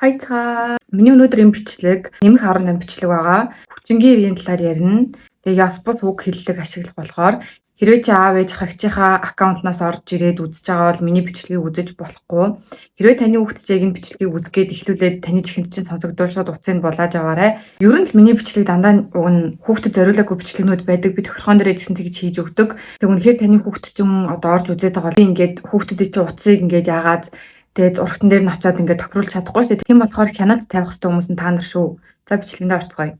Хайцгаа. Миний өнөөдөр энэ бичлэг нэмэх 18 бичлэг байгаа. Хүчингийн эргийн талаар ярина. Тэгээ ёс бус үг хэллэг ашиглах болохоор хэрвээ чи аав ээж ахагчийнхаа аккаунтнаас орж ирээд үзэж байгаа бол миний бичлэгийг үзэж болохгүй. Хэрвээ таны хүүхэд чи яг энэ бичлэгийг үзгээд эхлүүлээд таны чихэнд чинь сонсогдвол шууд утсыг булааж аваарай. Ер нь л миний бичлэг дандаа уг нь хүүхдэд зориулаагүй бичлэгнүүд байдаг. Би тохиргоон дээр гэсэн тэгж хийж өгдөг. Тэг үнэхээр таны хүүхэд чинь одоо орж үзээд байгаа бол би ингээд хүүхдүүдийн чинь утсыг ингээд яагаад, тэгээд зурагтан дээр нь очиод ингээд тохируулж чадахгүй шүү дээ. Тийм болохоор хяналт тавих хэрэгтэй хүмүүс нь та нар шүү. За, бичлэгэндээ орцгоё.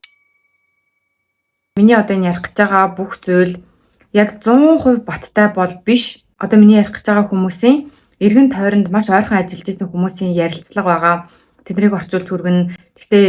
Миний одоо энэ ярих гэж байгаа бүх зүйл яг 100% баттай бол биш. Одоо миний ярих гэж байгаа хүмүүсийн эргэн тойронд маш ойрхон ажиллаж исэн хүмүүсийн ярилцлага байгаа. Тэднийг орчуулж хүргэнэ. Гэхдээ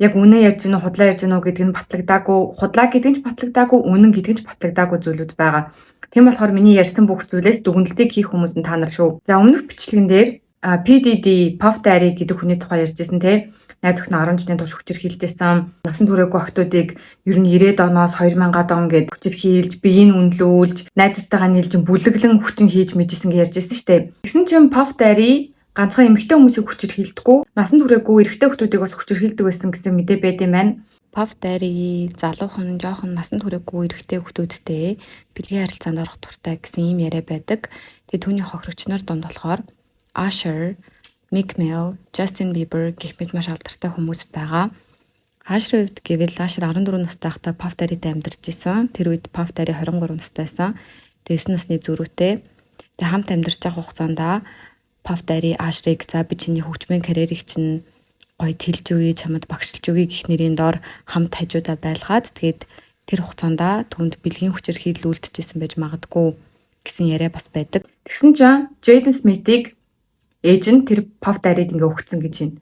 яг үнэн ярьж гэнэ үү, худлаа ярьж гэнэ үү гэдэг нь батлагдаагүй, худлаа гэдэг нь ч батлагдаагүй, үнэн гэдэг нь ч батлагдаагүй зүйлүүд байгаа. Тийм болохоор миний ярьсан бүх зүйлээс дүгнэлтийг хийх хүмүүс нь та нар шүү. За, өмнөх бичлэгэн дээр PDD, Puff Daddy гэдэг хүний тухай ярьжсэн, те. Найз охин 10 жилийн турш хүчирхийлжсэн. Насан туршаагүй охидуудыг ер нь 90-ад оноос 2000-ад он гээд хүчирхийлж, биеийг үнэлүүлж, найзуудтайгаа нийлж бүлэглэн хүчин хийж мэжсэн гэж ярьжсэн шүү дээ. Тэгсэн чинь Puff Daddy ганцхан эмэгтэй хүмүүсийг хүчирхийлдэггүй, насан туршаагүй эрэгтэй охидуудыг бас хүчирхийлдэг байсан гэсэн мэдээ байд юм байна. Puff Daddy залуухан жоохон насан туршаагүй эрэгтэй хүүхдүүдтэй бэлгийн харилцаанд орох дуртай гэсэн ийм яриа байдаг. Тэгээ түүний хохирогч нар дунд болохоор Usher, Meek Mill, Justin Bieber гэх мэт маш алдартай хүмүүс байгаа. Usher-ийн хувьд гэвэл Usher 14 настай байхдаа Puff Daddy-тай амьдарч исэн. Тэр үед Puff Daddy 23 настай байсан. Тэгээ 9 насны зөрүүтэй. Тэгээ хамт амьдарч байгаа хугацаанд Puff Daddy Usher-ыг "За, би чиний хөгжмийн карьерийг чинь гоё тэлж өгье, чамд багшилж өгье" гэх нэрийн дор хамт хажуудаа байлгаад, тэгээд тэр хугацаанд түүнд бэлгийн хүчирхийлэл үйлдчихсэн байж магадгүй гэсэн яриа бас байдаг. Тэгсэн чинь Jaden Smith-ийг ээж нь тэр Puff Daddy-д ингээ өгцөн гэж байна.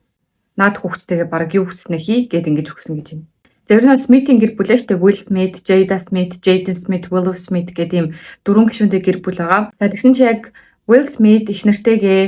"Наад хүүхдтэйгээ бараг юу хүснэ хий" гэд ингэж өгсөн гэж байна. За, ер нь Smith-ийн гэр бүлээ шүү дээ. Will Smith, Jada Smith, Jaden Smith, Willow Smith гэдэг ийм дөрвөн гишүүнтэй гэр бүл байгаа. За, тэгсэн чинь яг Will Smith их нэртэйгээ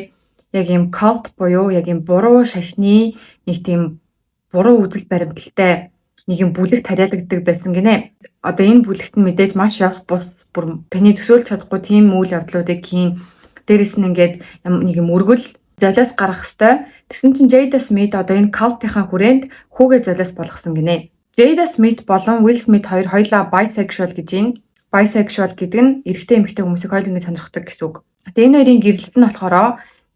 яг ийм cult буюу яг ийм буруу шашны нэг тийм буруу үзэл баримталтай нэг юм бүлэгт харьяалагддаг байсан гинэ. Одоо энэ бүлэгт нь мэдээж маш ёс бус, бүр таны төсөөлж чадахгүй тийм үйл явдлуудыг хийн. Дээрэс нь ингээд нэг юм өргөл золиос гаргах хэвээр. Тэгсэн чинь Jada Smith одоо энэ cult-ийнхаа хүрээнд хүүгээ золиос болгосон гинэ. Jada Smith болон Will Smith хоёр хоёулаа bisexual гэж байна. Bisexual гэдэг нь эрэгтэй, эмэгтэй хүмүүсийг хоёуланг сонирхдог гэсэн үг. Тэгээ энэ хоёрын гэрлэлт нь болохоор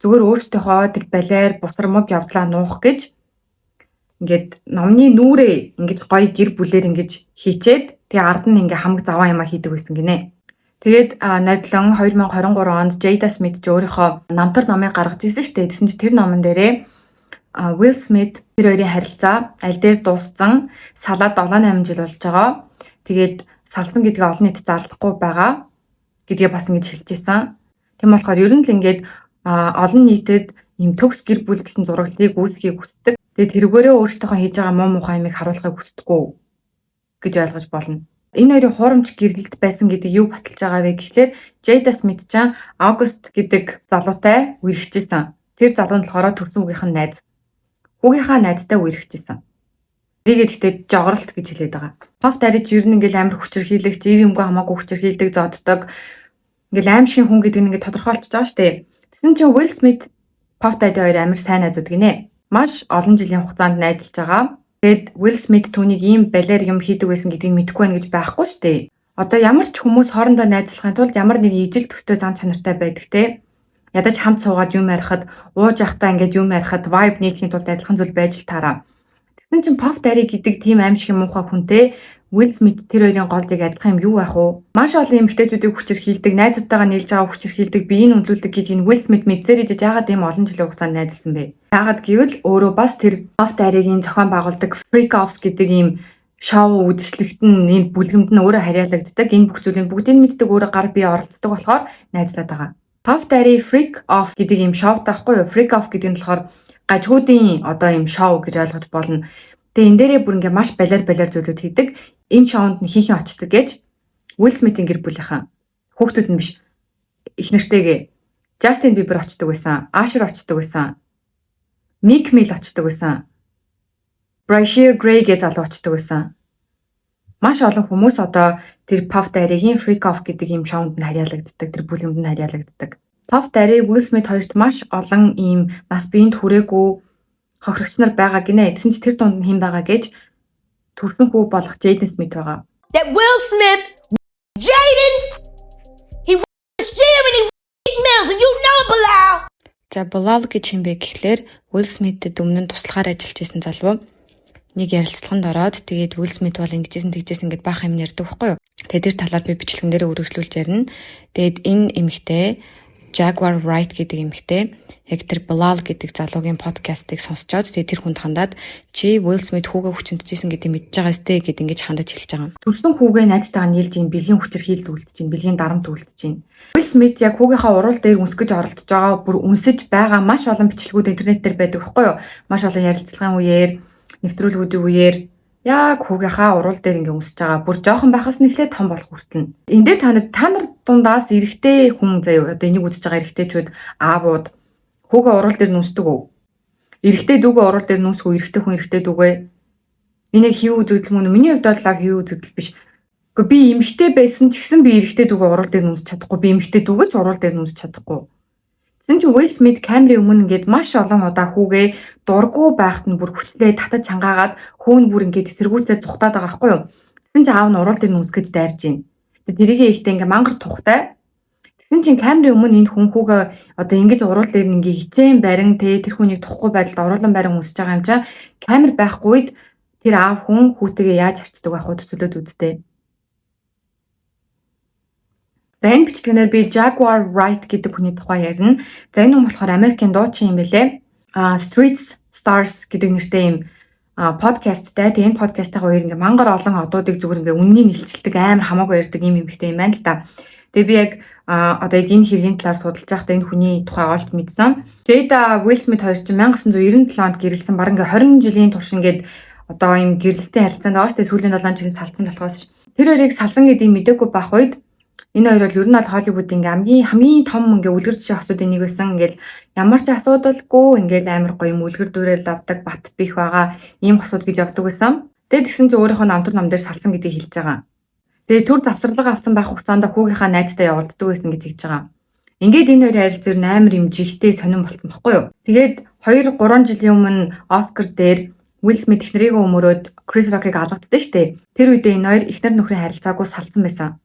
зүгээр өөрсдийнхөө тэр балиар бусармаг явдлаа нуух гэж ингээд номны нүрээ ингэж гоё гэр бүлээр ингэж хийчээд, тэгээ ард нь ингээ хамаг заваа юмаа хийдэг байсан гинэ. Тэгээд нодлон 2023 онд Jada Smith ч өөрийнхөө намтар номыг гаргаж ирсэн шүү дээ. Тэгсэн чинь тэр номон дээрээ Will Smith тэр хоёрын харилцаа аль дээр дууссан, салаад 7 8 жил болж байгаа. Тэгээд салсан гэдгээ олон нийтэд зарлахгүй байгаа гэдгээ бас ингэж хэлж ирсэн. Тийм болохоор ер нь л ингээд олон нийтэд ийм төгс гэр бүл гэсэн зураглалыг үүсгэхийг хүсдэг. Тэгээд тэрүүгээрээ өөрсдийнхөө хийж байгаа муу мухай юмыг харуулахыг хүсдэггүй гэж ойлгож болно. Энэ хоёрын хуурамч гэрлэлт байсан гэдэг юу баталж байгаа вэ гэхлээр Jada Smith ч August гэдэг залуутай үерхчихсэн. Тэр залуу нь болохоор төрсөн хүүгийнх нь найз. Хүүгийнхаа найзтай үерхчихсэн. Тэрийгээ гэхдээ жогролт гэж хэлээд байгаа. Puff Daddy ч ер нь ингээл амар хүчирхийлэгч, ир юмгүй хамаагүй хүчирхийлдэг, зоддог. Ингээл аймшгийн хүн гэдэг нь ингээд тодорхойлчихж байгаа шүү дээ. Тэгсэн чинь Will Smith, Puff Daddy хоёр амар сайн найзууд гинэ. Маш олон жилийн хугацаанд найзалж байгаа. Тэгээд Will Smith түүнийг ийм балиар юм хийдэг байсан гэдгийг мэдэхгүй байна гэж байхгүй шүү дээ. Одоо ямар ч хүмүүс хоорондоо найзлахын тулд ямар нэгэн ижил төстэй зан чанартай байдаг, те. Ядаж хамт суугаад юм ярихад, ууж явахдаа ингээд юм ярихад vibe нийлэхийн тулд адилхан зүйл байж л таараа. Тэгсэн чинь Puff Daddy гэдэг тийм аймшиг муухай хүнтэй Will Smith, тэр хоёрын голд яг адилхан юм юу байх вэ? Маш олон эмэгтэйчүүдийг хүчирхийлдэг, найзуудтайгаа нийлж байгаа хүчирхийлдэг, биеийг үнэлүүлдэг гэдгийг Will Smith мэдсээр ижиж яагаад ийм олон жилийн хугацаанд найзалсан бэ? Яагаад гэвэл өөрөө бас тэр Puff Daddy-гийн зохион байгуулдаг Freak Offs гэдэг ийм шоу үзэсгэлэгт нь, энэ бүлгэмд нь өөрөө харьяалагддаг. Энэ бүх зүйлийг бүгдийг мэддэг, өөрөө гар бие оролцдог болохоор найзлаад байгаа. Puff Daddy Freak Off гэдэг ийм шоутай байхгүй юу? Freak Off гэдэг нь болохоор гажгуудын одоо ийм шоу гэж ойлгож болно. Тэгээ энэ дээрээ бүр ингээ маш балиар балиар зүйлүүд хийдэг. Энэ шоунд нь хин хин очдог гэж, Will Smith-ийн гэр бүлийнхэн, хүүхдүүд нь биш, их нэртэйгээ Justin Bieber очдог байсан, Usher очдог байсан, Meek Mill очдог байсан, Bryshere Gray гэж залуу очдог байсан. Маш олон хүмүүс одоо тэр Puff Daddy-гийн Freak Off гэдэг ийм шоунд нь харьяалагддаг, тэр бүлгэмд нь харьяалагддаг. Puff Daddy, Will Smith хоёрт маш олон ийм нас биеинд хүрээгүй Хохирогч нар байгаа гинэ. Тэгсэн чи тэр дунд нь хэн байгаа гэж төрсөн хүү болох Jaden Smith байгаа. That Will Smith, Jaden, he Sharon and he Mills, and you know it, Bilal. За, Bilal гэж хэн бэ гэхлээр Will Smith-д өмнө нь туслахаар ажиллаж исэн залуу нэг ярилцлаганд ороод, тэгээд Will Smith бол ингэжсэн, тэгжсэн гэд баах юм ярьдаг байхгүй юу. Тэгээд тэр талаар би бичлэгэн дээр өргөжлүүлж ярина. Тэгээд энэ эмэгтэй, Jaguar Wright гэдэг эмэгтэй, яг тэр Bilal гэдэг залуугийн подкастыг сонсчоод, тэгээд тэр хүнд хандаад чи Will Smith хүүгээ хүчинтжсэн гэдгийг мэдж байгаа сте гэд ингэж хандаж хэлж байгаа. Төрсөн хүүгээ найзтайгаа нийлж ин бэлгийн хүчирхийлэлд үлдэж чинь, бэлгийн дарамт үлдэж чинь. Will Smith яг хүүгийнхаа уруул дээр үнсгэж оролдож байгаа, бүр үнсэж байгаа маш олон бичлэгүүд интернет дээр байдаг байхгүй юу? Маш олон ярилцлагын үеэр, нэвтрүүлгүүдийн үеэр яг хүүгийнхаа уруул дээр ингээ үнсэж байгаа. Бүр жоохон байхаас нь эхлээд том болох хүртэл нь. Энэ дээр та нар дундаас эрэгтэй хүн заяа, одоо энийг үзэж байгаа эрэгтэйчүүд, аавууд хүүгээ уруул дээр нь үнсдэг үү? Эрэгтэй дүүгээ уруул дээр нь үнсэх үү? Эрэгтэй хүн эрэгтэй дүүгээ. Энэ яг хэв үзэгдэл мөн үү? Миний хувьд бол лав хэв үзэгдэл биш. Гэхдээ би эмэгтэй байсан ч гэсэн би эрэгтэй дүүгээ уруул дээр нь үнсэж чадахгүй. Би эмэгтэй дүүгээ ч уруул дээр нь үнсэж чадахгүй. Тэгсэн чинь Will Smith камерын өмнө ингээд маш олон удаа хүүгээ дургүй байхад нь бүр хүчлээ татаж чангаагаад, хүү нь бүр ингээд эсэргүүцээ зүхтаад байгаа байхгүй юу? Тэгсэн чинь аав нь уруул дээр нь үнсгэж дайрж байна. Тэгээ тэрийгээ ихтэй ингээд мангар тухтай. Тэгсэн чинь камерын өмнө энэ хүн хүүгээ одоо ингэж уруул дээр нь ингээ хичээн барин те, тэр хүнийг тухгүй байдалд уруулан барин үнсэж байгаа юм чинь камер байхгүй үед тэр аав хүн хүүтэйгээ яаж харьцдаг байх вэ, төсөөлөөд үзтээ. За, энэ бичлэгнээр би Jaguar Wright гэдэг хүний тухай ярина. За, энэ хүн болохоор Америкийн дуучин юм бэлээ. Street Stars гэдэг нэртэй юм подкасттай. Тэгээ энэ подкастынхаа үеэр ингээ мангар олон одуудыг зүгээр ингээ үннийг нэлчилдэг, амар хамаагүй ярьдаг юм эмэгтэй юм байна л да. Тэгээ би яг одоо яг энэ хэргийн талаар судалж байхдаа энэ хүний тухай олж мэдсэн. Jada, Will Smith хоёр чинь 1997 онд гэрлэсэн. Бараг ингээ 20 жилийн турш ингээд одоо ийм гэрлэлтийн харилцаанд байгаа шүү дээ. Сүүлийн 7 жилийн салцсан болохоос. Тэр хоёрыг салсан гэдгийг мдээгүй байх үед энэ хоёр бол ер нь бол Холливуудын ингээ хамгийн хамгийн том ингээ үлгэр жишээ хосуудын нэг байсан. Ингээл ямар ч асуудалгүй ингээл амар гоё юм үлгэр дуурайл авдаг, бат бих байгаа ийм хосууд гэж явдаг байсан. Тэгээд тэгсэн чинь өөрийнхөө намтар ном дээр салсан гэдгийг хэлж байгаа. Тэгээд төр завсарлага авсан байх хугацаанд хүүгийнхаа найзтай явуулддаг байсан гэж хэлж байгаа. Ингээд энэ хоёрын харилцаа ер нь амар юм жигтэй сонирн болсон баггүй юу? Тэгээд 2 3 жилийн өмнө Оскар дээр Will Smith эхнэрийгээ өмөрөөд Chris Rock-ыг алгаддаг шүү дээ. Тэр үедээ энэ хоёр эхнэр нөхрийн харилцаагүй салсан байсан.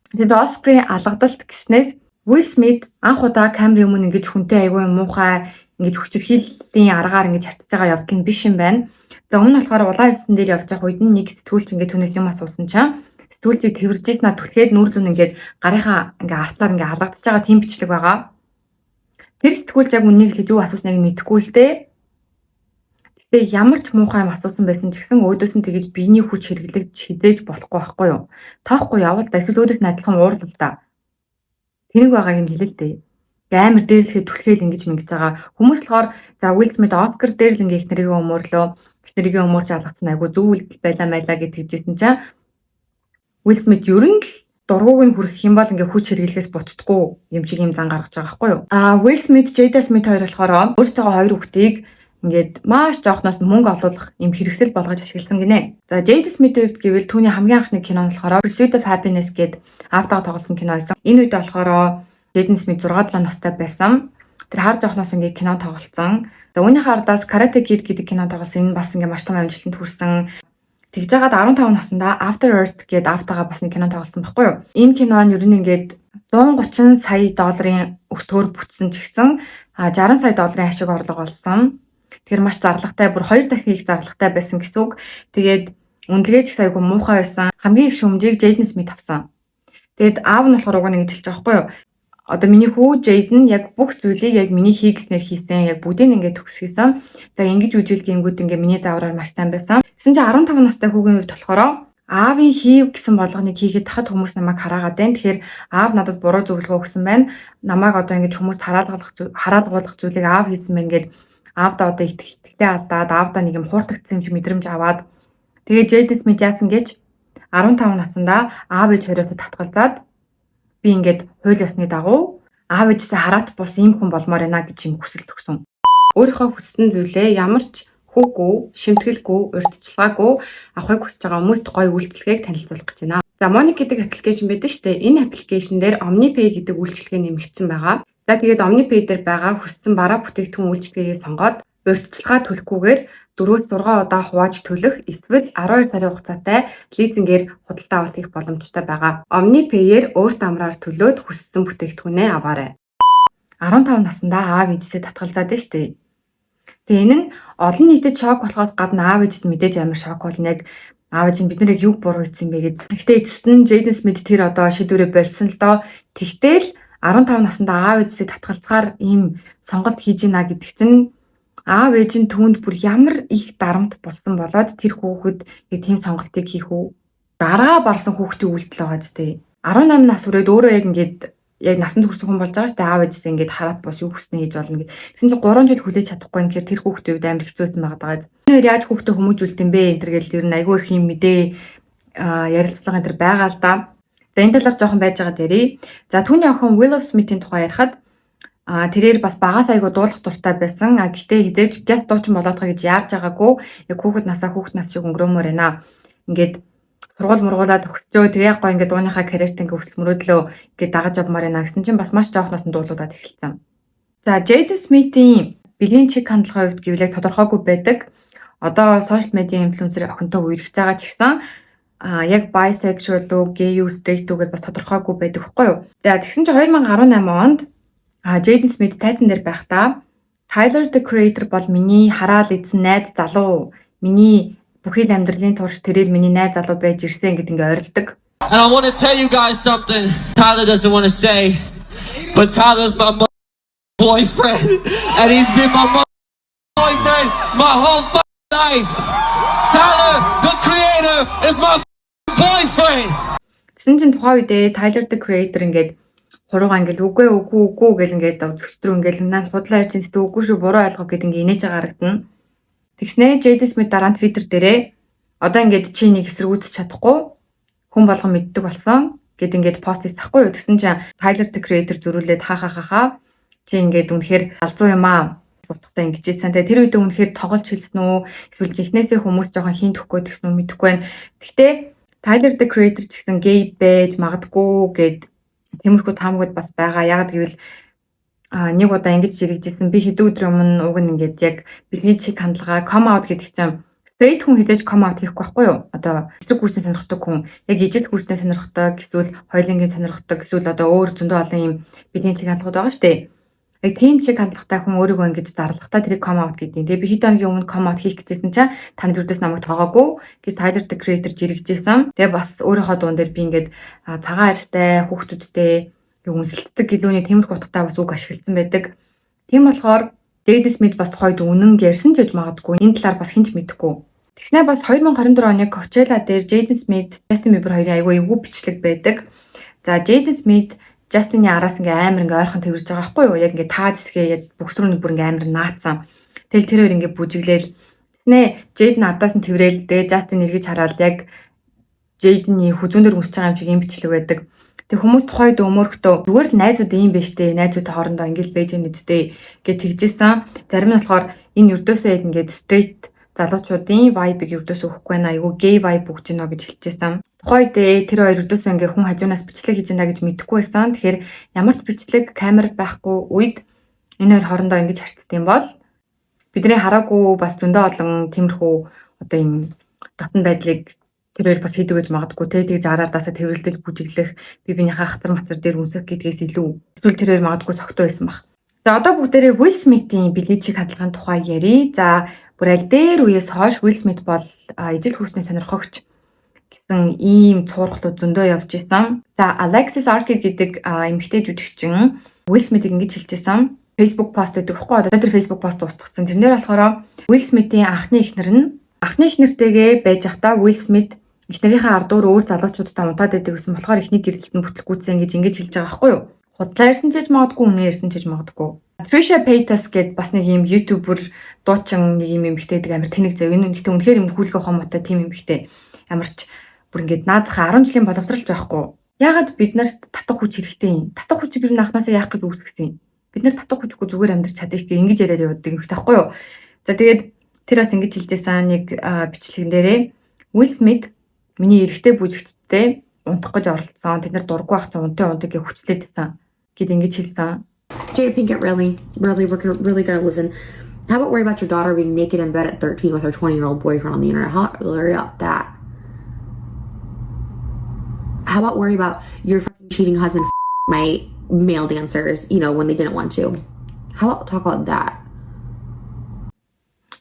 Тэгээд Оскарын алгадалт гэснээс Will Smith анх удаа камерын өмнө ингэж хүнтэй айгүй муухай ингэж хүчирхийллийн аргаар ингэж харьцаж байгаа явдал нь биш юм байна. За, өмнө нь болохоор улаан хивсэн дээр явж байгаа үед нь нэг сэтгүүлч ингээд түүнээс юм асуусан чинь сэтгүүлчийг тэрвэржиж над түлхээд нүүрлүн ингээд гарынхаа ингээ артлаар ингээ алгадчихж байгаа тийм бичлэг байгаа. Тэр сэтгүүлч яг үннийг хэлж юу асуусныг мэдэхгүй л дээ. Гэтэ ямар ч муухай юм асуусан байсан ч гэсэн өөдөөс нь тэгэж биений хүч хэрэглэж хизээж болохгүй байхгүй юу? Тоохгүй явал да, эсвэл өөдөөс нь адилхан уурлал да. Тэнэг байгааг нь хэлээ л дээ. Амар дээрлэхэд түлхээл ингэж мингэж байгаа. Хүмүүс болохоор за, Will Smith Оскар дээр л ингээ эхнэрийгээ өмөрлөө. Эхнэрийгээ өмөрч алгацсан, айгу зөв үйлдэл байлаа майлаа гэж тэгжсэн чинь Will Smith ер нь л дургууг нь хүргэх юм бол ингээ хүч хэрэглэхээс буцдаггүй юм шиг юм зан гаргаж байгаа байхгүй юу? Will Smith, Jada Smith хоёр болохоор өөрсдийнхөө хоёр хүүхдийг ингээд маш жоохноос мөнгө олуулах юм хэрэгсэл болгож ашигласан гинэ. За, Jada Smith-ийн хувьд гэвэл түүний хамгийн анхны кино нь болохоор Pursuit of Happiness гээд аавтайгаа тоглосон кино байсан. Энэ үед болохоор Jaden Smith 6 7 настай байсан. Тэр хар жоохноос ингээд кино тоглолцсон. За, үүнийхээ ардаас Karate Kid гэдэг кино тоглосон. Энэ бас ингээд маш том амжилтанд хүрсэн. Тэгж жагаад 15 наснда After Earth гээд аавтайгаа бас нэг кино тоглосон байхгүй юу? Энэ кино нь ер нь ингээд 130 сая долларын өртгөөр бүтсэн ч гэсэн 60 сая долларын ашиг орлого олсон. Тэгэхээр маш зарлагтай, бүр хоёр дахин их зарлагтай байсан гэсэн үг. Тэгээд үнэлгээ ч их айгүй муухай байсан. Хамгийн их шүүмжийг Jaden Smith авсан. Тэгээд аав нь болохоор уг нь ингэж хэлж байгаа байхгүй юу? Одоо миний хүү Jaden яг бүх зүйлийг яг миний хий гэснээр хийсэн, яг бүгдийг ингээд төгсгийсэн. За, ингэж үжил гингүүд ингээ миний заавраар маш сайн байсан. Тэгсэн чинь 15 настай хүүгийн хувьд болохоор аавын хийв гэсэн болгоныг хийгээд тахад хүмүүс намайг хараагаад байна. Тэгэхээр аав надад буруу зөвлөгөө өгсөн байна. Намайг одоо ингэж хүмүүс хараалгуулах зүйлийг аав хийсэн байна гэд аавдаа одоо итгэлээ алдаад, аавдаа нэг юм хууртагдсан юм шиг мэдрэмж аваад, тэгээд Jaden Smith яасан гэж 15 наснда аав ээж хоёроос татгалзаад, би ингээд хууль ёсны дагуу аав ээжээсээ хараат бус ийм хүн болмоор байна гэж юм хүсэл төгсөн. Өөрийнхөө хүссэн зүйлээ ямар ч хүүгүй, шимтгэлгүй, урьдчилгаагүй авахыг хүсэж байгаа хүмүүст гоё үйлчилгээг танилцуулах гэж байна. За, Monik гэдэг application байдаг шүү дээ. Энэ application дээр OmniPay гэдэг үйлчилгээ нэмэгдсэн байгаа. За, тэгээд OmniPay дээр байгаа хүссэн бараа бүтээгдэхүүн үйлчилгээгээ сонгоод Урьдчилгаа төлөхгүйгээр 4-6 удаа хувааж төлөх эсвэл 12 сарын хугацаатай лизингээр худалдаа авалт хийх боломжтой байгаа. OmniPay-ээр өөрт амраар төлөөд хүссэн бүтээгдэхүүнээ аваарай. 15 наснда аав ээжээсээ татгалзаад нь штэ. Тэгээ энэ нь олон нийтэд шок болохоос гадна аав ээжид мэдээж амар шок болно. Яг аав ээж нь бид нар яг юг буруу хийсэн бэ гэд. Гэхдээ эцэст нь Jaden Smith тэр одоо шийдвэрээ больсон л доо. Тэгтэл 15 наснда аав ээжээсээ татгалзахаар ийм сонголт хийж гинэ гэдэг чинь аав ээж нь түүнд бүр ямар их дарамт болсон болоод тэр хүүхэд яг тийм сонголтыг хийх үү? Аргаа барсан хүүхдийн үйлдэл байгаа зү. 18 нас хүрээд өөрөө яг ингээд яг насанд хүрсэн хүн болж байгаа шүү дээ. Аав ээжээсээ ингээд хараат бос юу хүснэ хийж болно гэд. Тэгсэн чинь 3 жил хүлээж чадахгүй юм гэхээр тэр хүүхдийн үед амар хэцүү байсан байгаа даа. Энэ хоёр яаж хүүхдээ хүмүүжүүлт юм бэ? Энэ төр гэл ер нь айгүй их юм мэдээ ярилцлага энэ төр байгаа л да. За, энэ талаар жоохон байж байгаа дээрээ. За, түүний охин Willow Smith-ийн тухай ярихад тэрээр бас багаас айгүй дуулах дуртай байсан. А гэхдээ хэзээ ч гяс дуучин болоодох гэж яарч байгаагүй. Яг хүүхэд насаа хүүхэд нас шиг өнгөрөөмөр байна. Ингээд сургууль мургуулаад өгчөө, тэгээ гоо ингээд дууныхаа карьерт ингээд өсөл мөрөөдлөө ингээд дагаж явмаар байна гэсэн чинь бас маш жоохноос нь дуулуудаад эхэлсэн. За, Jaden Smith-ийн бэлгийн чиг хандлагын хувьд гэвэл яг тодорхойгүй байдаг. Одоо social media influencer охинтой үерхэж байгаа ч гэсэн яг bisexual уу, gay үү, straight үү гэдээ бас тодорхойгүй байдаг хгүй юу. За, тэгсэн чинь 2018 онд Jaden Smith тайзан дээр байхдаа "Tyler, the Creator бол миний хараал эзэн найз залуу. Миний бүхий л амьдралын турш тэрээр миний найз залуу байж ирсэн" гэдэг ингээ орилдог. And I want to tell you guys something Tyler doesn't want to say, but Tyler's my boyfriend, and he's been my boyfriend my whole life. Tyler, the Creator, is my boyfriend. Тэгсэн чинь тухайн үедээ Tyler, the Creator ингээд хуруугаа ингээл үгүй, үгүй, үгүй гэл ингээд үзэгч рүү ингээл наа худлаа ярьж энэ үгүй шүү, буруу ойлгов гэд ингээ инээж байгаа харагдана. Тэгснээ Jaden Smith дараа нь Twitter дээрээ "Одоо ингээд чи нэг эсэргүүцэж чадахгүй, хүн болгон мэддэг болсон" гэд ингээд пост хийсэн хгүй юу. Тэгсэн чинь Tyler, the Creator зөрүүлээд "Ха ха ха ха, чи ингээд үнэхээр галзуу юм аа" утгатай ингэж хэлсэн. Тэгээ тэр үедээ үнэхээр тоглож хэлсэн үү? Эсвэл жинхнээсээ хүмүүс жоохон хийн төгөхгүй тэгсэн үү, мэдэхгүй байна. Гэхдээ Tyler, the Creator ч гэсэн гей байж магадгүй гэд тиймэрхүү таамагуд бас байгаа. Яг гэвэл нэг удаа ингэж жирэгжсэн. Би хэдэн өдрийн өмнө уг нь ингээд яг бидний чиг хандлага come out гэдэг чинь straight хүн хэзээ ч come out хийхгүй байхгүй юу? Одоо эсрэг гүйцний сонирхдаг хүн яг ижил гүйцний сонирхдаг, эсвэл хоёулангийн сонирхдаг, эсвэл одоо өөр зөндөө олон юм бидний чиг хандлагууд байгаа шүү дээ. Яг тийм чиг хандлагатай хүн өөрийгөө ингэж зарлахтаа тэрийг come out гэдэг. Тэгээ би хэдэн хоногийн өмнө come out хийх гэжсэн чинь та нар юудээс намайг тоогоогүй гэж Tyler, the Creator жирэгжсэн. Тэгээ бас өөрийнхөө дуун дээр би ингээд цагаан арьстай хүүхдүүдтэй үнсэлцдэг гэлүүний тиймэрхүү утгатай бас үг ашигласан байдаг. Тийм болохоор Jaden Smith бас тухайд үнэн ярьсан ч гэж магадгүй. Энэ талаар бас хэн ч мэдэхгүй. Тэгснэ бас 2024 оны Coachella дээр Jaden Smith, Justin Bieber хоёрын айгүй эвгүй бичлэг байдаг. За, Jaden Smith Justin-ы араас ингээ амар ингээ ойрхон тэрвэрж байгаа байхгүй юу? Яг ингээ таа зэсгээ бүхс рүү бүр ингээ амар наацсан. Тэгэл тэр хоёр ингээ бүжиглээл. Тэгснэ Jaden ардаас нь тэрвэл, тэгээ Justin эргэж хараад яг Jaden-ы хүзүүн дээр өмсөж байгаа юм шиг юм бичлэг байдаг. Тэг хүмүүс тухайд өмөрөхдөө зүгээр л найзууд ийм байж тээ, найзуудтай хоорондоо ингээл байж мэдтэй гэж тэгжсэн. Зарим нь болохоор энэ ердөөсөө яг ингээд straight залуучуудын vibe-ыг ердөөсөө өгөхгүй байна. Айгу gay vibe өгч гинэ гэж хэлчихсэн. Тухайн үедээ тэр хоёр ердөөсөө ингээ хүн хажуунаас бичлэг хийж байна гэж мэдэхгүй байсан. Тэгэхээр ямар ч бичлэг, камер байхгүй үед энэ хоёр хоорондоо ингэж харцдаг юм бол бидний хараагүй бас зөндөө олон тиймэрхүү одоо юм дотн байдлыг тэр хоёр бас хийдэг гэж магадгүй те, тэгж араардаасаа тэрвэрлдэж бүжиглэх, би биенийхээ хацар мацар дээр үнсэх гэдгээс илүү эсвэл тэр хоёр магадгүй согтуу байсан баг. За, одоо бүгдээрээ Will Smith-ийн бэлгийн чиг хандлагын тухай ярив. За, бүр аль дээр үеэс хойш Will Smith бол ижил хүүхдийн сонирхогч гэсэн ийм цуурхлууд зөндөө явж исэн. За, Alexis Arquette гэдэг эмэгтэй жүжигчин Will Smith-ийг ингэж хэлж исэн. Facebook пост гэдэг хөхгүй, одоо тэр Facebook пост устгацсан. Тэрнээр болохоор Will Smith-ийн анхны эхнэр нь анхны эхнэртэйгээ байж байхдаа Will Smith эхнэрийнхээ ардуур өөр залуучуудтай унтаад байдаг гэсэн болохоор эхний гэрлэлт нь бүтлгүүцсэн гэж ингэж хэлж байгаа байхгүй юу? Худлаа ярьсан ч гэж магадгүй, үнэн ярьсан ч гэж магадгүй. Trisha Paytas гэд бас нэг юм YouTuber, дуучин нэг юм эмэгтэй гэдэг, амар тэнэг зав. Энэ гэхдээ үнэхээр юм хүлгэх ухаан тийм эмэгтэй. Ямар ч бүр ингээд наазахаа 10 жилийн боловсралж байхгүй. Яагаад бид нарт татах хүч хэрэгтэй юм? Татах хүчийг ер нь анхнаасаа яах гэж үүсгэсэн юм? Бид нар татах хүчгүй зүгээр амьдарч чадах гэх ингэж яриад явдаг юм байхгүй юу? За, тэгээд тэр бас ингэж хэлдээсэн нэг бичлэгэн дээрээ Will Smith миний эрэгтэй бүжигчтэй унтах гэж оролцсон. Тэд нар дурггүй ах чинь унтын унтыг гэж хүчлээд байсан гэд ингэж хэлсэн. Jada Pinkett really, really, we're really gonna listen. How about worry about your daughter being naked in bed at 13 with her 20-year-old boyfriend on the internet? How about worry about that? How about worry about your fucking cheating husband my male dancers when they didn't want to? How about talk about that?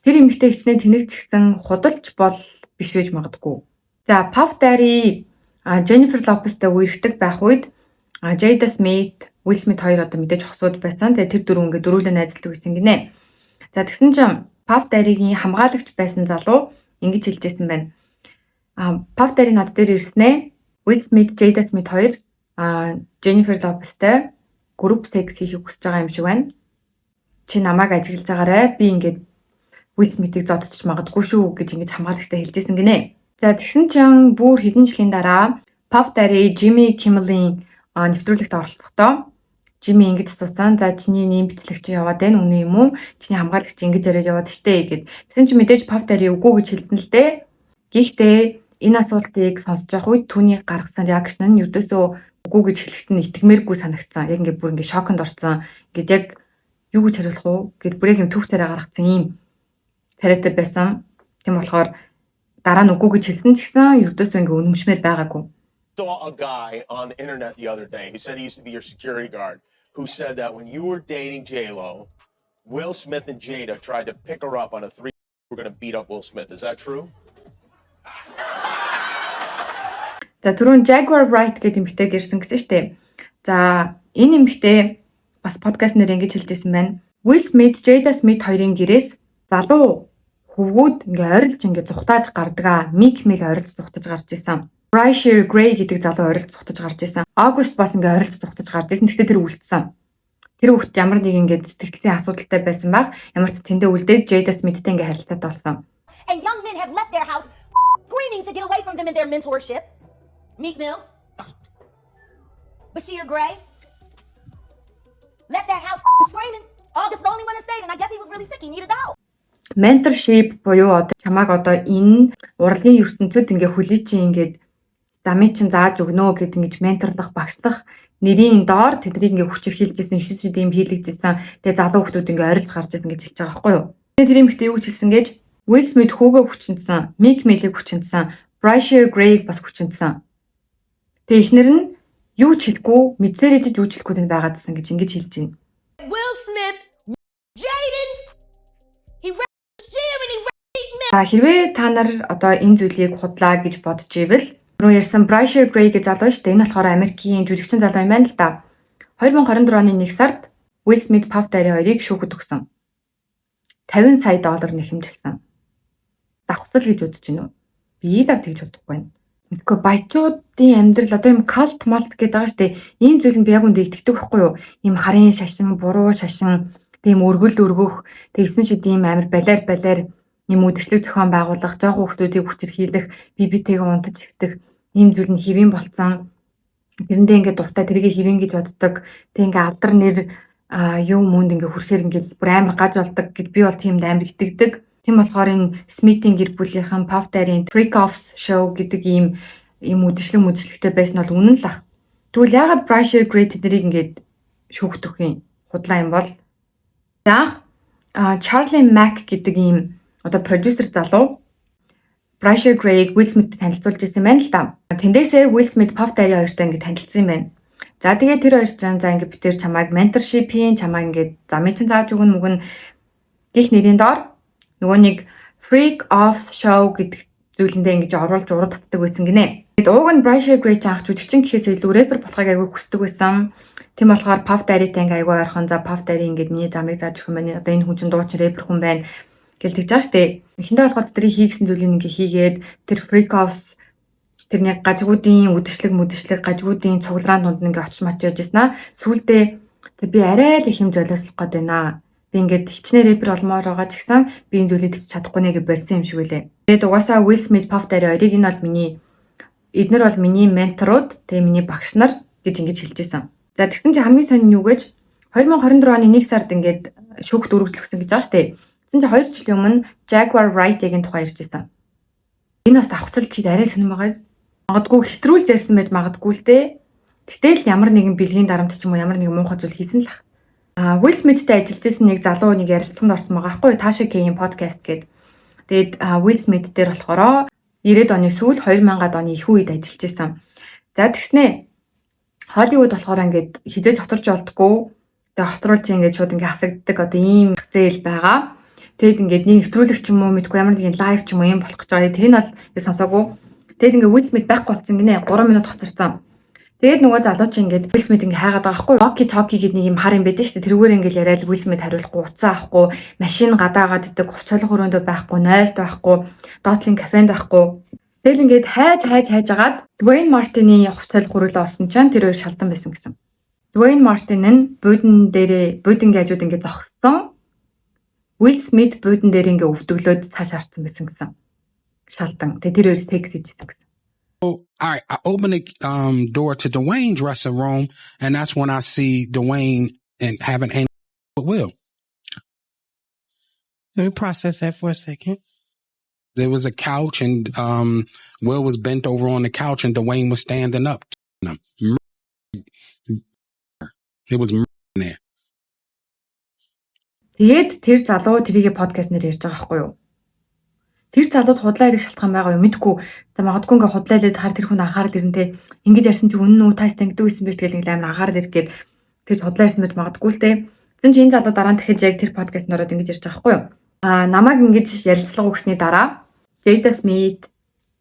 Тэр эмэгтэй хичнээн тэнэг ч гэсэн худалч бол биш байж магадгүй. За, Puff Daddy Jennifer Lopez-тай үерхдэг байх үед Jada Smith, Will Smith хоёр одоо мэдээж хосууд байсан. Тэгээ тэр дөрөв ингээд дөрвүүлээ найзалдаг байсан гинэ. За, тэгсэн чинь Puff Daddy-гийн хамгаалагч байсан залуу ингэж хэлжсэн байна. Puff Daddy над дээр ирснээ. Will Smith, Jada Smith хоёр Jennifer Lopez-тай group sex хийхийг хүсэж байгаа юм шиг байна. Чи намайг ажиглаж байгаарай. Би ингээд Will Smith-ийг зодчих магадгүй шүү гэж ингэж хамгаалагчтай хэлжсэн гинэ. За, тэгсэн чинь бүр хэдэн жилийн дараа Puff Daddy Jimmy Kimmel-ийн нэвтрүүлэгт оролцохдоо Jimmy ингэж асуусан. "За, чиний нэм бичлэг чи яваад байна, үнэн юм уу? Чиний хамгаалагч ингэж яриад яваад штэ" гэд. Тэгсэн чинь мэдээж Puff Daddy үгүй гэж хэлсэн л дээ. Гэхдээ энэ асуултыг сонсож явах үед түүний гаргасан reaction нь ердөөсөө үгүй гэж хэлэхэд нь итгэмээргүй санагдсан. Яг ингээд бүр ингээд шоконд орсон. Ингээд яг юу гэж хариулах уу гэд бүр яг юм төв тариа гаргацсан ийм тариатай байсан. Тийм болохоор дараа нь үгүй гэж хэлсэн ч гэсэн ердөөсөө ингээд үнэмшмээр байгаагүй. Saw a guy on the internet the other day who said he used to be your security guard, who said that when you were dating J Lo, Will Smith and Jada tried to pick her up on a three. We're going to beat up Will Smith. Is that true? За, түрүүн Jaguar Wright гэдэг эмэгтэйг ирсэн гэсэн штэ. За, энэ эмэгтэй бас подкаст нэр ингэж хэлж ирсэн байна. Will Smith, Jada Smith хоёрын гэрээс залуу хөвгүүд ингээ орилж, ингээ зугтааж гардаг. Meek Mill орилж зугтаж гарч исэн. Bryshere Gray гэдэг залуу орилж зугтаж гарч исэн. August бас ингээ орилж зугтаж гарч исэн. Гэхдээ тэр үлдсэн. Тэр хүүхэд ямар нэг ингээд сэтгэлзийн асуудалтай байсан баг. Ямар ч тэндээ үлдээд Jada Smith-тэй ингээ харилцаатай болсон. And young men have left their house screaming to get away from them in their mentorship. Meek Mills. Bashir Gray. Left that house screaming. August the only one that stayed, and I guess he was really sick. He needed a dog. Mentorship буюу одоо чамааг одоо энэ урлагийн ертөнцид ингээ хөлий чинь ингээд замыг чинь зааж өгнө гэд ингэж менторлох, багшлах нэрийн доор тэднийг ингээ хүчирхийлжсэн, шин шин тийм хийлгэжсэн. Тэгээ залуу хүмүүс ингээ орилж гарч ирсэн гэж хэлж байгаа байхгүй юу? Тэгээ тэр эмэгтэй юу гэж хэлсэн гэж, Will Smith хүүгээ хүчинтсэн, Meek Mill-ийг хүчинтсэн, Bryshere Gray-г бас хүчинтсэн. Тэгээ эхнэр нь юу ч хэлэхгүй, мэдсээр ижиж юу ч хэлэхгүй тэнд байгаадсан гэж ингэж хэлж байна. Will Smith, Jaden, he Bashir and he Meek Mill. За, хэрвээ та нар одоо энэ зүйлийг худлаа гэж бодож ивэл түрүү ярьсан Bryshere Gray гэж залуу шүү дээ. Энэ болохоор Америкийн жүжигчин залуу юм байна л да. 2024 оны 1 сард Will Smith, Puff Daddy хоёрыг шүүхэд өгсөн. 50 сая доллар нэхэмжилсэн. Давхцал гэж бодож байна уу? Би л тэгж бодохгүй байна. Мэдгүй, баячуудын амьдрал одоо юм cult малт гэдэг байгаа шүү дээ. Ийм зүйл нь би яг үндэ итгэдэг байхгүй юу? Ийм харын шашин, буруу шашин, тийм өргөл өргөх, тэгсэн шиг тийм амар балиар балиар ийм үдшилэг зохион байгуулах, жоохон хүмүүсийг хүчирхийлэх, бие биетэйгээ унтаж хэвтэх ийм зүйл нь хэвийн болцсон. Тэрэндээ ингээд дуртай, тэрийг хэвэн гэж боддог. Тэг ингээд алдар нэр юм мөнд ингээд хүрэхээр ингээд бүр амар гаж болдог гэж би бол тиймд амар итгэдэг. Тийм болохоор энэ Smith-ийн гэр бүлийнхэн, Puff Daddy-ийн Freak Offs show гэдэг ийм ийм үдшилэг мүдшлэгтэй байсан бол үнэн л ах. Тэгвэл яагаад Bryshere Gray тэднийг ингээд шүүхтэх юм? Худлаа юм бол. За, Charlie Mack гэдэг ийм одоо продюсер залуу Bryshere Gray-г Will Smith-тэй танилцуулж ирсэн байна л да. Тэндээсээ Will Smith, Puff Daddy хоёртой ингээд танилцсан юм байна. За, тэгээ тэр хоёр чинь за ингээд бид тэр чамайг mentorship-ийн, чамайг ингээд замыг чинь зааж өгнө мөгөн гих нэрийн доор нөгөө нэг Freak Offs show гэдэг зүйлэндээ ингэж оруулж ураг татдаг байсан гинэ. Тэгэд ууг нь Bryshere Gray ч анх жүжигчин гэхээс илүү рэпер болохыг айгүй хүсдэг байсан. Тийм болохоор Puff Daddy-тай ингээ айгүй ойрхон, за, Puff Daddy ингээд миний замыг зааж өгөх юм байна. Одоо энэ хүн чинь дуучин, рэпер хүн байна гэл тэгж байгаа штэ. Эхэндээ болохоор тэдний хийгсэн зүйлийг ингээ хийгээд тэр Freak Offs тэрний гажгуудын үдшилэг мүдшлэг, гажгуудын цуглараан дунд ингээ очиж мочиж яж ирсэн аа. Сүүлдээ би арай л их юм золиослох гээд байна. Би ингээд хичнээн рэпер болмоор байгаа ч гэсэн би энэ зүйлийг төвч чадахгүй нэ гэж болсон юм шиг үлээ. Тэгээд угаасаа Will Smith, Puff Daddy хоёрыг энэ бол миний эднэр бол миний менторууд, тэгээ миний багш нар гэж ингэж хэлж исэн. За, тэгсэн чинь хамгийн сонин нь юу гэж, 2024 оны 1 сард ингээд шүүхт өргөдөл өгсөн гэж байгаа штэ. Тэгсэн чинь 2 жилийн өмнө Jaguar Wright-ийн тухай ярьж исэн. Энэ бас давхцал гэхэд арай сонирн байгаа. Магадгүй хэтрүүл ярьсан байж магадгүй л дээ. Гэтэл ямар нэгэн бэлгийн дарамт ч юм уу, ямар нэгэн муухай зүйл хийсэн л ах. Will Smith-тэй ажиллаж исэн нэг залуу нэг ярилцлаганд орсон байгаа байхгүй юу? Tasha K-ийн подкаст гээд. Тэгээд Will Smith дээр болохоор 90-ад оны сүүл, 2000-ад оны их үед ажиллаж исэн. За, тэгснэ Холливуд болохоор ингээд хэзээ ч хоторч болдгоо. Тэгээ хоторуулж ингээд шууд ингээд хасагддаг одоо ийм зээл байгаа. Тэгэд ингээд нэг нэвтрүүлэг ч юм уу, мэдгүй ямар нэгэн live ч юм уу юм болох гэж байгаа. Тэр нь бол ингээд сонсоогүй. Тэгэд ингээд Will Smith байхгүй болсон гинэ. 3 минут хоцорсон. Тэгээд нөгөө залуу чинь ингээд Will Smith ингээд хайгаад байгаа байхгүй. Walkie talkie гэдэг нэг юм хар юм байдаг шүү дээ. Тэрүүгээр ингээд яриад Will Smith хариулахгүй, утсаа авахгүй, машин гадаагаад идэг, хувц солих өрөөндөө байхгүй, 0-д байхгүй, доотлын кафенд байхгүй. Тэгэл ингээд хайж хайж хайж агаад Dwayne Martin-ы хувц солих өрөөлөө орсон чинь тэр хоёр шалдан байсан гэсэн. Dwayne Martin нь буудан дээрээ, буудангийн хажууд ингээд зогссон. Will Smith буудан дээр ингээд өвдөглөөд цааш харсан байсан гэсэн. Шалдан. Тэгээ тэр хоёр секс хийж байсан гэсэн. All right, I open the door to Dwayne's dressing room, and that's when I see Dwayne and having anal with Will. Let me process that for a second. There was a couch, and Will was bent over on the couch, and Dwayne was standing up. It was there. Тэгээд тэр залуу тэрийгэ подкаст нэр ярьж байгаа байхгүй юу? Тэр залууд худлаа ярих шалтгаан байгаа юу мэдгүй. За, магадгүй ингээ худлаа яриад хаар тэр хүн анхаарал ирэн те. Ингэж ярьсан чи үнэн үү, таас тангидаг байсан байж, тэгэл ингээ амар анхаарал ирэх гээд тэр худлаа ярьсан байж магадгүй л те. Тэгсэн чи энэ залуу дараа нь дахиж яг тэр подкаст ороод ингэж ярьж байгаа байхгүй юу? Аа, намайг ингэж ярилцлага өгсөний дараа Jada Smith,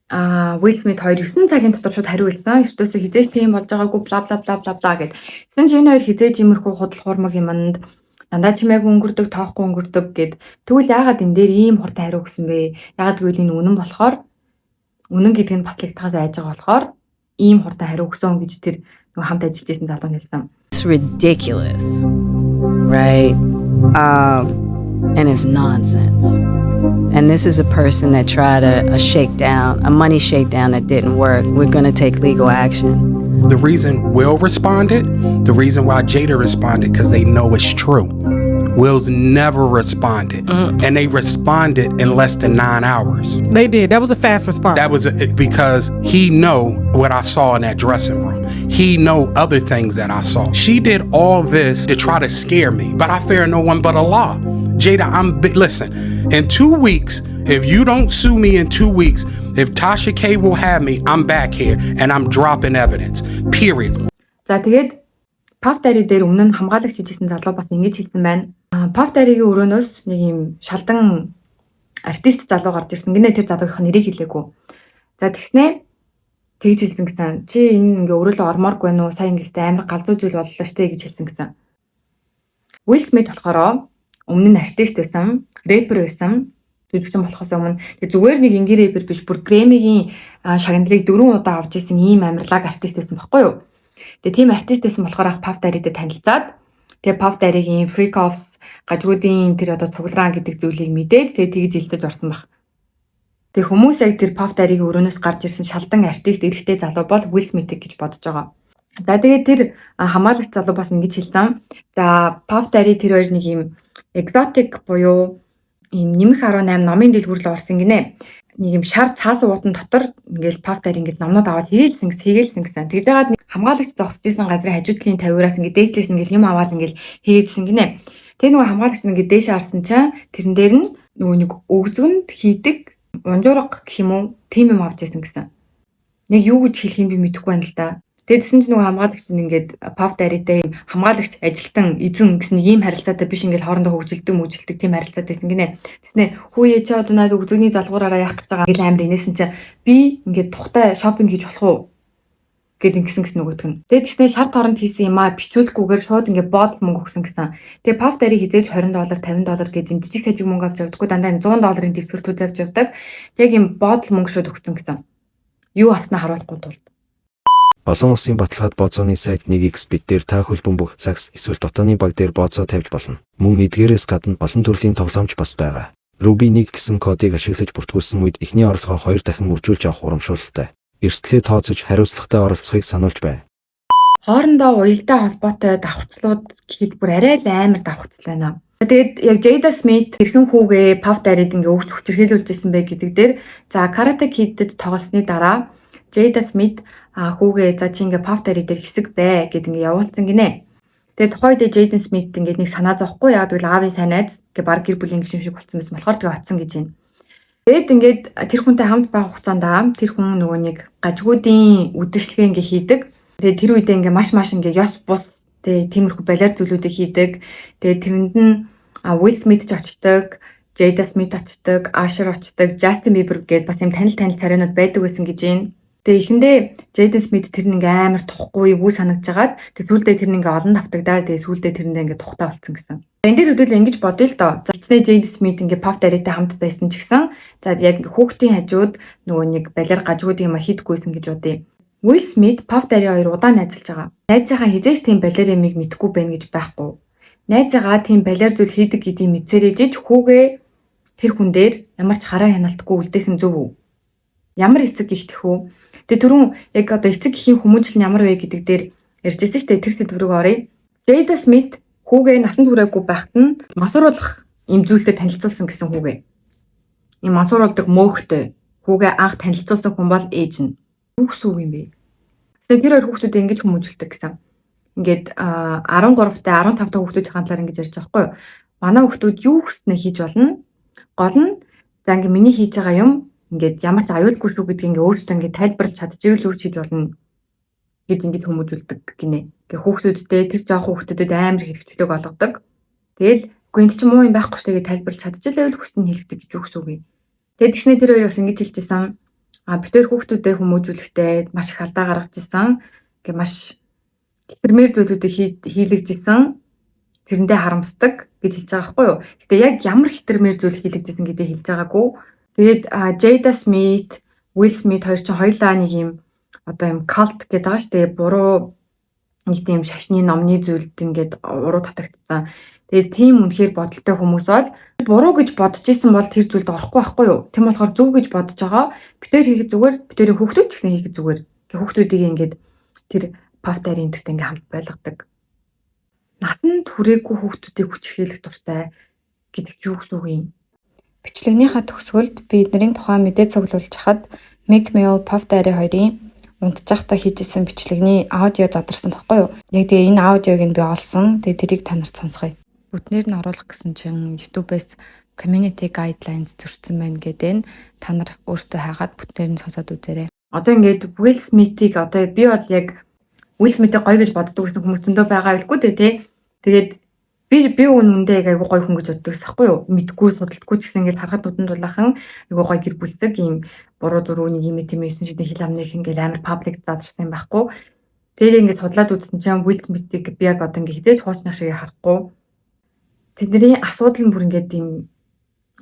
Will Smith хоёр 9 цагийн дотор шууд хариу хэлсэн. Ертөөсөө хэзээ ч тийм болж байгаагүй, бла бла бла бла бла гэд. Тэгсэн чи энэ хоёр хэзээ ч иймэрхүү худал хуурмаг юманд дандаа чимээгүй өнгөрдөг, тоохгүй өнгөрдөг гэд. Тэгвэл яагаад энэ дээр ийм хурдан хариу өгсөн бэ? Яагаад гэвэл энэ үнэн болохоор, үнэн гэдэг нь батлагдахаас айж байгаа болохоор ийм хурдан хариу өгсөн гэж тэр нөгөө хамт ажиллаж байсан залуу нь хэлсэн. It's ridiculous, right? And it's nonsense. And this is a person that tried a shakedown, a money shakedown that didn't work. We're going to take legal action. The reason Will responded, the reason why Jada responded, because they know it's true. Will's never responded, and they responded in less than 9 hours. They did. That was a fast response. That was it, because he know what I saw in that dressing room. He know other things that I saw. She did all this to try to scare me, but I fear no one but Allah. Jada, I'm listen. In 2 weeks, if you don't sue me in 2 weeks, if Tasha K will have me, I'm back here and I'm dropping evidence. Period. За, тэгээд Puff Daddy дээр өмнө нь хамгаалагч хийжсэн залуу бас ингэж хэлсэн байна. Puff Daddy-гийн өрөөнөөс нэг юм шалдан артист залуу гарч ирсэн гинэ, тэр залуугийнх нь нэрийг хэлээгүй. За, тэгснэ тэгж хэлсэн гэсэн. Чи энэ ингээ өрөөлөө ормооргүй нү, сая ингэхдээ амар галзуу зүйл боллоо штэ гэж хэлсэн гэсэн. Will Smith болохоор өмнө нь артист байсан, рэпер байсан. Жүжигчин болохоос өмнө тэг зүгээр нэг энгийн рэпер биш, бүр Грэмигийн шагналыг дөрвөн удаа авч ирсэн ийм амарлаг артист байсан байхгүй юу? Тэгээ тийм артист байсан болохоор ах Puff Daddy-тэй танилцаад, тэгээ Puff Daddy-гийн Freak Offs гажгуудын тэр одоо цуглаан гэдэг зүйлийг мэдээд, тэгээ тэгж илтэж орсон баг. Тэгээ хүмүүс яг тэр Puff Daddy-гийн өрөөнөөс гарч ирсэн шалдан артист эрэгтэй залуу бол Will Smith гэж бодож байгаа. За, тэгээд тэр хамгаалагч залуу бас ингэж хэлсэн. За, Puff Daddy тэр хоёр нэг юм exotic буюу ийм нэмэх 18 номын дэлгүүр рүү орсон гинэ. Нэг юм шар цаасан уутан дотор ингээл Puff Daddy ингээд номнууд аваад хийгэлсэн хийгэлсэн гэсэн. Тэгж байгаад нэг хамгаалагч зогсож исэн газрын хажуу талын тавиураас ингээд дээдлээс ингээд юм аваад ингээд хийгээдсэн гинэ. Тэгээ нөгөө хамгаалагч ингээд дээш харсан чинь тэрэн дээр нь нөгөө нэг өгзөгөнд хийдэг унжуурга гэх юм уу, тийм юм авч ирсэн гэсэн. Яг юу гэж хэлэх юм би мэдэхгүй байна л да. Тэгсэн чинь нөгөө хамгаалагч нь ингээд Puff Daddy-тэй юм хамгаалагч ажилтан эзэн гэсэн нэг ийм харилцаатай биш, ингээд хоорондоо хөгжилдөг мөгжилдөг тийм харилцаатай байсан гинэ. Тэснэ хүүе, чи одоо надад өгзөгний залгуураараа яах гэж байгаа гэл амар инээсэн чинь би ингээд тухтай shopping хийж болох уу гэд ингэсэн гэсэн нөгөөх нь. Тэгээд тэгснэ шар торонд хийсэн юм а бичүүлэхгүйгээр шууд ингээд бодол мөнгө өгсөн гэсэн. Тэгээ Puff Daddy хэзээ ч 20 доллар, 50 доллар гэдэг юм жижиг тажиг мөнгө авч явдаггүй, дандаа юм 100 долларын дэвсгэртүүд авч явдаг. Яг юм бодол мөнгө шууд өгсөн гэсэн. Юу авснаа харуулахгүй тулд. Олон улсын баталгаад бооцооны сайт 1xBet дээр та хөл бөмбөг, сагс эсвэл дотооны баг дээр бооцоо тавьж болно. Мөн эдгээрээс гадна олон төрлийн тоглоомч бас байгаа. Ruby 1 гэсэн кодыг ашиглаж бүртгүүлсэн үед эхний орлогоо хоёр дахин үржүүлж авах урамшуулалтай. Эрсдлээ тооцож, хариуцлагатай оролцохыг сануулж байна. Хоорондоо уялдаа холбоотой давхцлууд гэхэд бүр арай л амар давхцал байна. Тэгээд яг Jada Smith хэрхэн хүүгээ Puff Daddy-д ингээ өгч хүчирхийлүүлж исэн бэ гэдэг дээр, за, Karate Kid-д тоглосны дараа Jada Smith хүүгээ за, чи ингээ Puff Daddy дээр хэсэг бай гэд ингээ явуулсан гинэ. Тэгээд тухайн үед Jaden Smith ингээд нэг санаа зовхгүй, яагаад гэвэл аавын сайн найз гэ баг гэр бүлийн гишүүн шиг болсон байсан болохоор тэгээ очсон гэж байна. Тэгээд ингээд тэр хүнтэй хамт байх хугацаанд тэр хүн нөгөө нэг гажгуудын үдшилгээ ингээ хийдэг. Тэгээд тэр үедээ ингээ маш маш ингээ ёс бус, тэгээ тиймэрхүү балиар зүйлүүдийг хийдэг. Тэгээд тэрэнд нь Will Smith ч очдог, Jada Smith очдог, Usher очдог, Justin Bieber гээд бас юм танил танил царайнууд байдаг байсан гэж байна. Тэгээ эхэндээ Jaden Smith тэр нэг амар тухгүй эвгүй санагдаж агаад, тэг сүүлдээ тэр нэг ингээ олон давтагдаа, тэгээ сүүлдээ тэрэндээ ингээ тухтай болцсон гэсэн. Энэ дээр хэдүүл ингэж бодъё л доо. За, хичнээн Jaden Smith ингээ Puff Daddy-тай хамт байсан ч гэсэн, за, яг ингээ хүүхдийн хажууд нөгөө нэг балиар гажгуудын юм хийдггүйсэн гэж бодъё. Will Smith, Puff Daddy хоёр удаан найзалж байгаа. Найзынхаа хэзээ ч тийм балиар юмыг мэдэхгүй байна гэж байхгүй. Найзыгаа тийм балиар зүйл хийдэг гэдгийг мэдсээрээ жиж хүүгээ тэр хүн дээр ямар ч хараа хяналтгүй үлдээх нь зөв үү? Ямар эцэг гихтэх үү? Тэгээ түрүүн яг одоо эцэг эхийн хүмүүжил нь ямар вэ гэдэг дээр ярьжсэн шүү дээ. Тэр сэдв рүү оръё. Jada Smith хүүгээ насанд хүрээгүй байхад нь мансууруулах ийм зүйлтэй танилцуулсан гэсэн хүүгээ. Ийм мансууруулдаг мөөхтэй хүүгээ анх танилцуулсан хүн бол ээж нь. Юу гэсэн үг юм бэ? Тэгэхээр тэр хоёр хүүхдүүдээ ингэж хүмүүжүүлдэг гэсэн. Ингээд 13 та 15 та хүүхдүүдийн талаар ингэж ярьж байгаа байхгүй юу? Манай хүүхдүүд юу хүснэ хийж болно. Гол нь за ингээ миний хийж байгаа юм ингээд ямар ч аюулгүй шүү гэдгийг ингээ өөрсдөө ингээ тайлбарлаж чадчихвэл юу ч хийж болно гэд ингэж хүмүүжүүлдэг гинэ. Ингээ хүүхдүүдтэй, тэр жоохон хүүхдүүдэд амар хэрэгчлөөг олгодог. Тэгэл үгүй, энд чинь муу юм байхгүй шүү гэж тайлбарлаж чадчихлаа хүсний хэлдэг гэж юу гэсэн үг юм. Тэгээд тэгснэ тэр хоёр бас ингэж хэлчихсэн. А бид хоёр хүүхдүүдэд хүмүүжүүлэхдээ маш их алдаа гаргаж исэн. Ингээ маш гэрмээр зүйлүүдийг хийлгэж исэн. Тэрэндээ харамсдаг гэж хэлж байгаа байхгүй юу. Гэтэ яг ямар хэтэрмээр зүйл хийлгэж исэн гэдгийг хэлж байгаагүй. Тэгээд Jada Smith, Will Smith хоёр чинь хоёулаа нэг юм одоо юм cult гэдэг байгаа шүү дээ. Буруу нэг тийм шашны номны зүйлд ингээд уруу татагдсан. Тэгээд тийм үнэхээр бодолтой хүмүүс бол буруу гэж бодож исэн бол тэр зүйлд орохгүй байхгүй юу? Тийм болохоор зөв гэж бодож байгаа. Бид хоёр хийхэд зүгээр, бид хоёрын хүүхдүүд ч гэсэн хийхэд зүгээр. Ингээ хүүхдүүдийг ингээд тэр Puff Daddy энэ тэрт ингээ хамт байлгадаг. Насанд хүрээгүй хүүхдүүдийг хүчирхийлэх дуртай гэдэг юу гэсэн үг юм? Бичлэгнийхаа төгсгөлд би эднэрийн тухай мэдээ цуглуулж хахад Meek Mill, Puff Daddy хоёрын унтж байхдаа хийжсэн бичлэгний аудио задарсан байхгүй юу? Яг тэгээ энэ аудиог нь би олсон. Тэгээ тэрийг та нарт сонсгоё. Бүтнээр нь оруулах гэсэн чинь YouTube-ээс community guidelines зөрчсөн байна гэдэг нь, та нар өөртөө хайгаад бүтнээр нь сонсоод үзээрэй. Одоо ингээд Will Smith-ийг, одоо би бол яг Will Smith-ийг гоё гэж боддог гэсэн хүмүүс зөндөө байгаа байлгүй дээ, тий. Тэгээд би үнэндээ яг айгу гоё хүн гэж боддог гэсэн байхгүй юу? Мэдгүй, судалдаггүй ч гэсэн ингээд харахад нүдэн дулаахан, айгу гоё гэр бүлсэг, ийм буруу дуруу нэг юм тийм 9 шидийн хил амных ингээд амар public задарсан юм байхгүй. Тэгээд ингээд судлаад үзсэн чинь Will Smith-ийг би яг одоо ингээд хэзээ ч хуучнах шиг харахгүй. Тэдний асуудал нь бүр ингээд ийм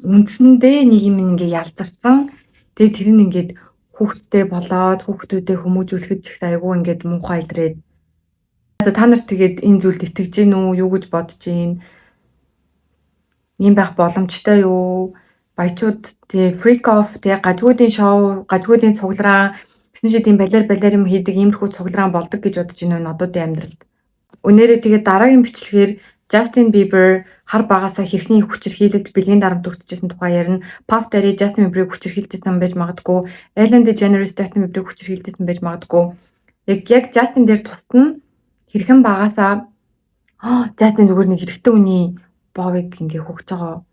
үндсэндээ нэг юм ингээ ялзарсан. Тэгээд тэр нь ингээд хүүхдтэй болоод хүүхдүүдэд хүмүүжүүлэхэд ч ихсэн айгүй ингээд муухай илрээд. Та нар тэгээд энэ зүйлд итгэж гин үү? Юу гэж бодож гин? Ийм байх боломжтой юу? Баячууд тэгээ freak off, тэгээ гажгуудын шоу, гажгуудын цуглаан гэсэн шиг тийм балиар балиар юм хийдэг иймэрхүү цуглаан болдог гэж бодож байна уу одоодын амьдралд? Өнөөрөө тэгээд дараагийн бичлэгээр Justin Bieber хар багасаа хэрхэн хүчирхийлэлд, бэлгийн дарамт өртөжсэн тухай ярина. Puff Daddy Justin Bieber-ыг хүчирхийлжсэн байж магадгүй. Ellen DeGeneres Justin Bieber-ыг хүчирхийлжсэн байж магадгүй. Яг Justin дээр тусад нь хэрхэн багасаа Justin зүгээр нэг эрэгтэй хүний боовыг ингээ хөгж байгаа.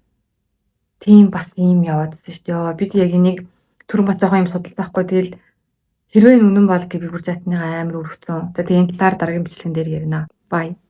Тийм бас ийм яваадсэн шүү дээ. Би яг энийг түрүүн бас жоохон юм судалсан байхгүй. Тэгэл хэрвээ үнэн бол гэ би бүр Justin-ыг амар өргөцсөн. За, тэгээ энэ талаар дараагийн бичлэгэн дээр ярина. Bye.